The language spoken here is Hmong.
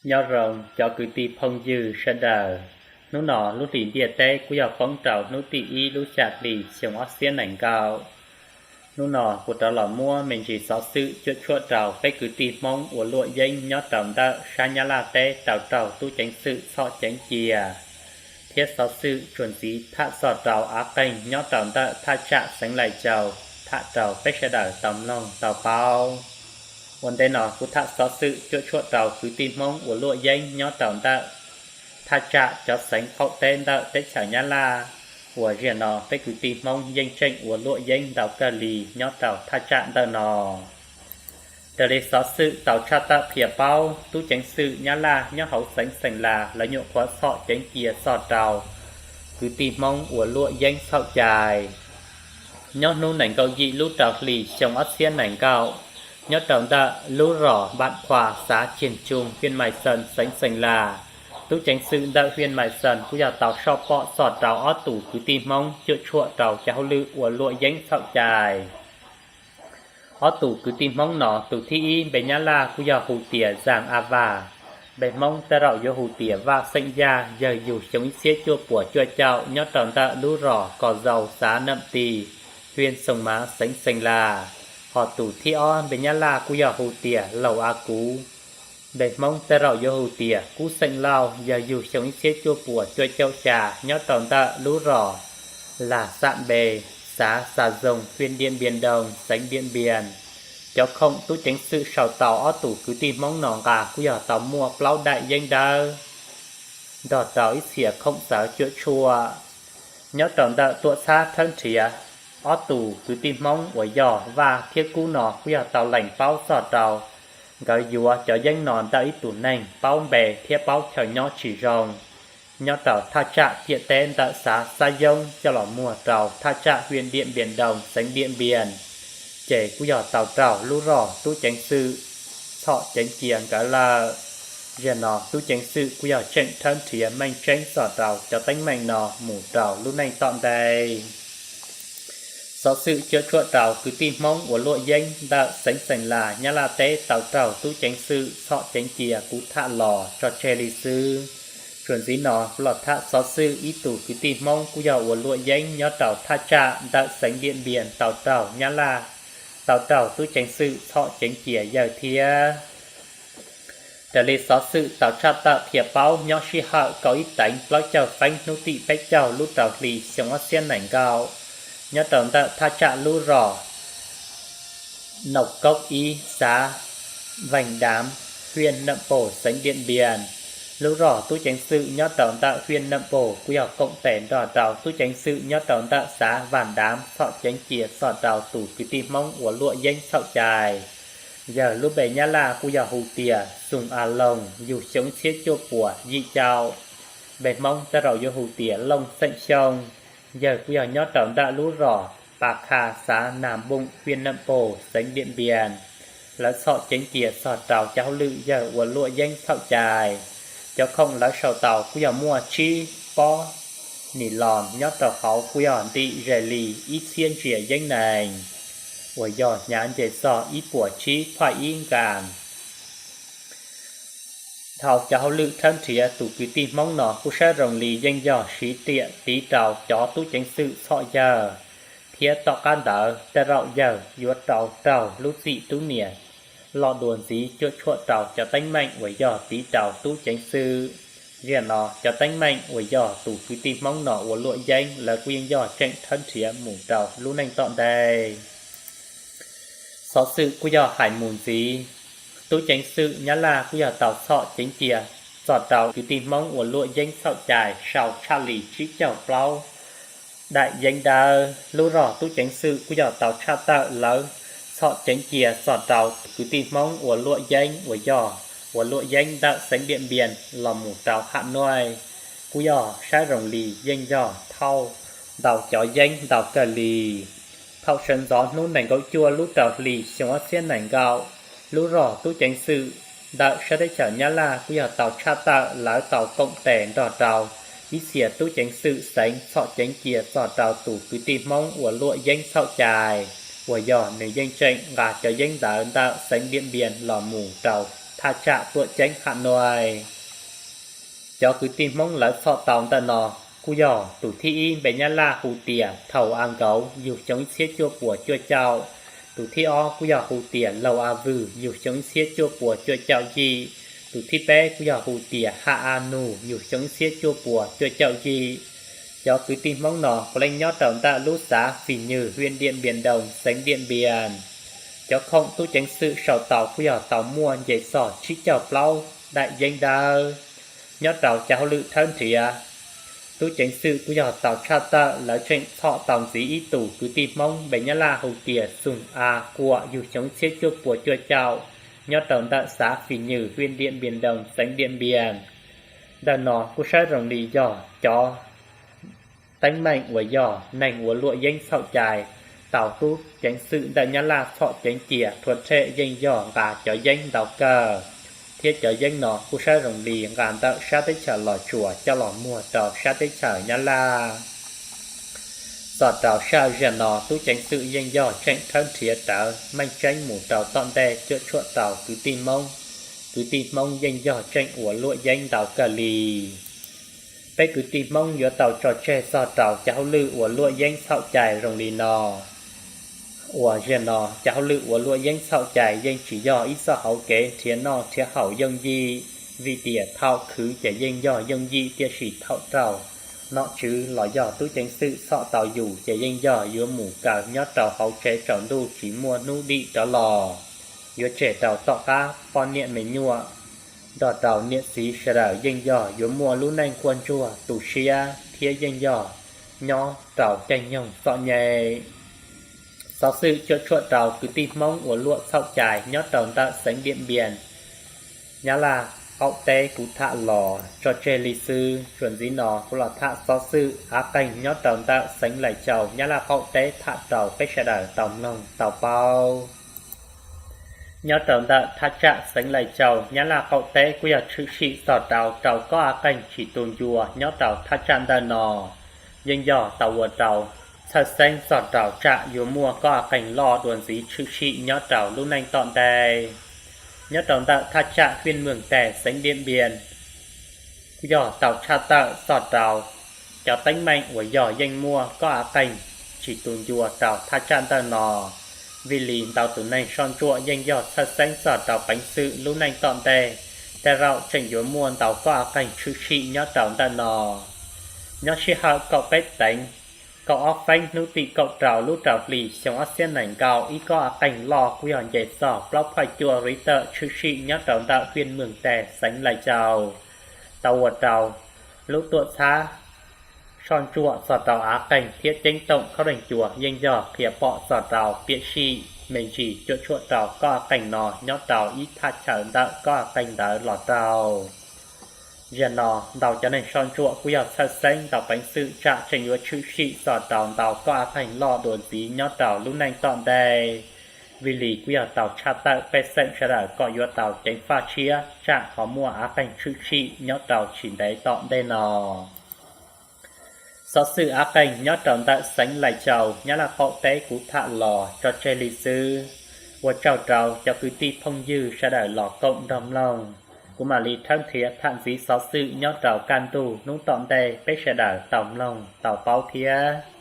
Nyob zoo cov kwv tij phooj ywg sawv daws. Hnub no lub hlis ntiaj teb kuj yog poob rau hnub tim ib lub xya hli xyoo ob txhiab nees nkaum. Hnub no kuv rov los muab me ntsis xov xwm cuam tshuam rau peb kwv tij Hmoob uas luam yeeb nyob rau ntawm sab Nyab Laj teb tau raug tub ceev xwm txhom ceev cia, thiab xov xwm tsuas ntxiv tham txog rau av qeeg nyob rau ntawm thaj tsam xeev Lais Caus tham rau peb sawv daws tau mloog tau paub. Ua ntej no kuv tham xov xwm cuam tshuam rau kwv tij Hmoob uas luam yeeb nyob rau ntawm thaj tsam cov xeev qaum teb ntawm teb chaws Nyab Laj, uas ziag no peb kwv tij Hmoob yeej tseem ua luam yeeb ntau kawg li nyob rau thaj tsam ntawm no. Raws li xov xwm tau tshaj tawm qhia paub, tub ceev xwm Nyab Laj nyob hauv xeev Xeem Las lawv nyuam qhuav txhom ceev cia txog rau kwv tij Hmoob uas luam yeeb txhaum cai. Nyob hnub nees nkaum yim lub rau hlis xyoo ob txhiab nees nkaum, nyob rau ntawm lub zos Npam Qhua, xav Ciag Tsuj, hiaj Mai Xees, xeev Xeem Las, tub ceev xwm ntawm hiaj Mai Xees kuj yog tau soj pom txog rau ob tug kwv tij Hmoob cuam tshuam rau cov hauj lwm ua luam yeeb txhaum cai. Ob tug kwv tij Hmoob no, tus thib ib npe Nyab Laj kuj yog hu tias Zaj A Vas, npe Hmoob tej zaum yuav hu tias Vaj Xeem Yaj, yawg yug xyoo ib txhiab cuaj puas cuaj caum nyob rau ntawm lub zos Kos Zaus, xav Nam Tis, hiaj Xoos Mav, xeev Xeem Las. Hos tus thib ob npe Nyab Laj kuj yog hu tias Laus A Kuv, npe Hmoob tej zaum yuav hu tias Kub Xeem Lauj, yawg yug xyoo ib txhiab cuaj puas cuaj caum xya nyob rau ntawm lub zos Lag Xam Npe, xav Xa Zoos, hiaj Diam Npias Doos, xeev Diam Npias. Cov khoom tub ceev xwm sau tau ob tug kwv tij Hmoob no nqa kuj yog tau muaj plaub daim yeeb dawb nrog rau ib txhia khoom txawv cuam tshuam. Nyob rau ntawm tuam txhab rhawb nrhiav ob tug kwv tij Hmoob uas yog Vaj thiab Kub no kuj yog tau lees paub txog rau nkawd yuav cov yeeb no ntawm ib tug neeg paub npe thiab paub chaw nyob tsis zoo, nyob rau thaj tsam ciam teb ntawm xav Xab Yoob coj los muag rau thaj tsam hiaj Diam Npias Doos, xeev Diam Npias, ces kuj yog tau raug lub zos tub ceev xwm txhom ceev cia nkawd lawm. Ziag no tub ceev xwm kuj yog tseem rhawb nrhiav meej tseeb txog rau cov teeb meem no mus rau lub neej tom ntej. Xov xwm cuam tshuam rau kwv tij Hmoob uas luam yeeb ntawm xeev Xeem Las, Nyab Laj teb tau raug tub ceev xwm txhom ceev cia kuv tham los tso tseg li xwb. Tsuas ntxiv no kuv los tham xov xwm ib tug kwv tij Hmoob kuj yog ua luam yeeb nyob rau thaj tsam ntawm xeev Diam Npias tau raug Nyab Laj, tau raug tub ceev xwm txhom ceev cia yawg thiab. Raws li xov xwm tau tshaj tawm qhia paub, nyob sij hawm kaum ib teev plaub caug feeb hnub tim peb caug lub rau hli xyoo ob txhiab nees nkaum, nyob rau ntawm thaj tsam lub zos Naum Koob ib, xav Veeg Dav, hiaj Nam Pos, xeev Diam Npias. Lub zos tub ceev xwm nyob rau ntawm hiaj Nam Pos kuj yog koom tes nrog rau tub ceev xwm nyob rau ntawm xav Vaj Dav txhom ceev cia txog rau tus kwv tij Hmoob uas luam yeeb txhaum cai. Yawg lub npe Nyab Laj kuj yog hu tias Xoo A Loos, yug xyoo ib txhiab cuaj puas yim caum, npe Hmoob tej zaum yuav hu tias Looj Xeem Xyooj. Yawg kuj yog nyob rau ntawm lub zos Pa Kha, xav Nag Npooj, hiaj Nam Pos, xeev Diam Npias. Lawv txhom ceev cia txog rau cov hauj lwm yawg ua luam yeeb txhaum cai. Cov khoom lawv sau tau kuj yog muaj tsib pob nis los, nyob rau hauv kuj yog ntim ze li ib txhiab ntsiav yeeb nees, uas yog hnyav nce txog ib puas tsib phaum ib nkas. Dhau cov hauj lwm rhawb nrhiav tus kwv tij Hmoob no kuj saib zoo li yeej yog siv riam tiv rau cov tub ceev xwm txhom yawg, thiab tom qab ntawd tej zaum yawg yuav rau raug lub txim rub niam loj dua ntxiv cuam tshuam rau cov teeb meem uas yog tiv rau tub ceev xwm. Ziag no cov teeb meem uas yog tus kwv tij Hmoob no ua luam yeeb lawv kuj yeej yog tseem rhawb nrhiav mus rau lub neej tom ntej. Xov xwm kuj yog hais mus ntxiv, tub ceev xwm Nyab Laj kuj yog tau txhom ceev cia txog rau kwv tij Hmoob ua luam yeeb txhaum cai sau tshaj li tsib caug plaub daim yeeb dawb. Lub zos tub ceev xwm kuj yog tau tshaj tawm lawv txhom ceev cia txog rau kwv tij Hmoob ua luam yeeb uas yog ua luam yeeb ntawm xeev Diam Npias los mus rau Ham Nuaj, kuj yog saib zoo li yeej yog thauj ntau cov yeeb ntau kawg li. Thaum sawv ntxov hnub nees nkaum cuaj lub rau hli xyoo ob txhiab nees nkaum, lub zos tub ceev xwm ntawm sab teb chaws Nyab Laj kuj yog tau tshaj tawm lawv tau koom tes nrog rau ib txhia tub ceev xwm xeev txhom ceev cia txog rau tus kwv tij Hmoob uas luam yeeb txhaum cai, uas yog nws yeej tseem nqa cov yeeb ntawd ntawm xeev Diam Npias los mus rau thaj tsam tuam ceeb Ham Nuais. Cov kwv tij Hmoob lawv txhom tau ntawm no kuj yog tus thib ib npe Nyab Laj hu tias Thaum A Nkauv yug xyoo ib txhiab cuaj puas cuaj caum, tus thib ob kuj yog hu tias Laug A Vwm yug xyoo ib txhiab cuaj puas cuaj caum yim, tus thib peb kuj yog hu tias Ham A Nug yug xyoo ib txhiab cuaj puas cuaj caum yim. Cov kwv tij Hmoob no puav leej nyob rau ntawm lub xav Fim Nyws, hiaj Diam Npias Doos, xeev Diam Npias. Cov khoom tub ceev xwm sau tau kuj yog tau muaj nce txog tsib caug plaub daim yeeb dawb. Nyob rau cov hauj lwm thawb nrhiav, tub ceev xwm kuj yog tau tshaj tawm lawv tseem txhom tau ntxiv ib tus kwv tij Hmoob npe Nyab Laj hu tias Xum A Kuam yug xyoo ib txhiab cuaj puas cuaj caum, nyob rau ntawm xav Fim Nyws, hiaj Diam Npias Doos, xeev Diam Npias. Ntawm no kuj saib zoo li yog cov teeb meem uas yog neeg ua luam yeeb txhaum cai tau tub ceev xwm ntawm Nyab Laj txhom ceev cia rhuav rhem yeej yog nqa cov yeeb ntau kawg, thiab cov yeeb no kuj saib zoo li nqa ntawm sab teb chaws Los Tsuas coj los muag rau sab teb chaws Nyab Laj. Txog rau sij hawm zaum no tub ceev xwm yeej yog tseem thawb nrhiav rawv meej tseeb mus rau tom ntej cuam tshuam rau kwv tij Hmoob. Kwv tij Hmoob yeej yog tseem ua luam yeeb ntau kawg li. Peb kwv tij Hmoob yuav tau tso tseg txog rau cov hauj lwm ua luam yeeb txhaum cai zoo li no. Uas zaum no cov hauj lwm ua luam yeeb txhaum cai yeej tsis yog ib txoj hauv kev nrhiav noj nrhiav haus yooj yim, vim tias thaum khwv ces yeej yog yooj yim, tiam sis thaum raug nom tswv los yog tub ceev xwm txhom tau yus ces yeej yog yuav mus kaw nyob rau hauv tsev tsaus ntuj tsis muaj hnub dim rov los, yuav tseg rau tom qab poj niam me nyuam nrog rau niam txiv sawv daws yeej yog yuav muaj lub neej quaj ntsuag tu siab thiab yeej yog nyob rau caij nyoog txom nyem. Xov xwm cuam tshuam rau kwv tij Hmoob ua luam txhaum cai nyob rau ntawm xeev Diam Npias, Nyab Laj qaum teb kuv tham los tso tseg li xwb. Txuas ntxiv no kuv los tham xov xwm av qeeg nyob rau ntawm xeev Lais Caus, Nyab Laj qaum teb tham rau peb sawv daws tau mloog tau paub. Nyob rau ntawm thaj tsam xeev Lais Caus, Nyab Laj qaum teb kuj yog tshwm sim txog rau rau kob av qeeg tsis tu ncua nyob rau thaj tsam ntawm no, yeej yog tau ua rau txhawj xeeb txog rau tsam yuav muaj kob av qeeg loj dua ntxiv tshwm sim nyob rau lub neej tom ntej. Nyob rau ntawm thaj tsam Hiaj Mws Tes xeev Diam Npias kuj yog tau tshaj tawm txog rau cov teeb meem uas yog yeej muaj kob av qeeg tsis tu ncua rau thaj tsam ntawm no. Vim li ntau tus neeg soj ntsuam yeej yog txhawj xeeb txog rau peev xwm lub neej tom ntej, tej zaum tseem yuav muaj ntau kob av qeeg tshwm sim nyob rau ntawm no. Nyob sij hawm kaum peb teev kaum ob feeb hnub tim kaum rau lub rau hli xyoo ob txhiab nees nkaum, ib kob av qeeg loj kuj yog nce txog plaub phaj cuaj Richter tshwm sim nyob rau ntawm Hiaj Mws Tes xeev Lais Caus, tau ua rau lub tuam txhab soj ntsuam txog rau av qeeg thiab ceeb toom khaub leeg cua yeej yog qhia pom txog rau piam sij me ntsis cuam tshuam rau kob av qeeg no nyob rau ib thaj chaw ntawm kob av qeeg ntawd los rau. Zaum no ntau cov neeg soj ntsuam kuj yog txhawj xeeb ntau peev xwm tsam tseem yuav tshwm sim txog rau ntau kob av qeeg loj dua ntxiv nyob rau lub neej tom ntej. Vim li kuj yog tau tshaj tawm pej xeem sawv daws kom yuav tau ceev faj tshiab tsam ho muaj av qeeg tshwm sim nyob rau tsis ntev tom ntej no. Xov xwm av qeeg nyob rau ntawm xeev Lais Caus, Nyab Laj qaum teb kuv tham los tso tseg li xwb. Ua tsaug rau cov kwv tij phooj ywg sawv daws los koom nrog mloog. Kuv mam li thawb nrhiav tham ntxiv xov xwm nyob rau kaj ntug hnub tom ntej peb sawv daws tau mloog tau paub thiab.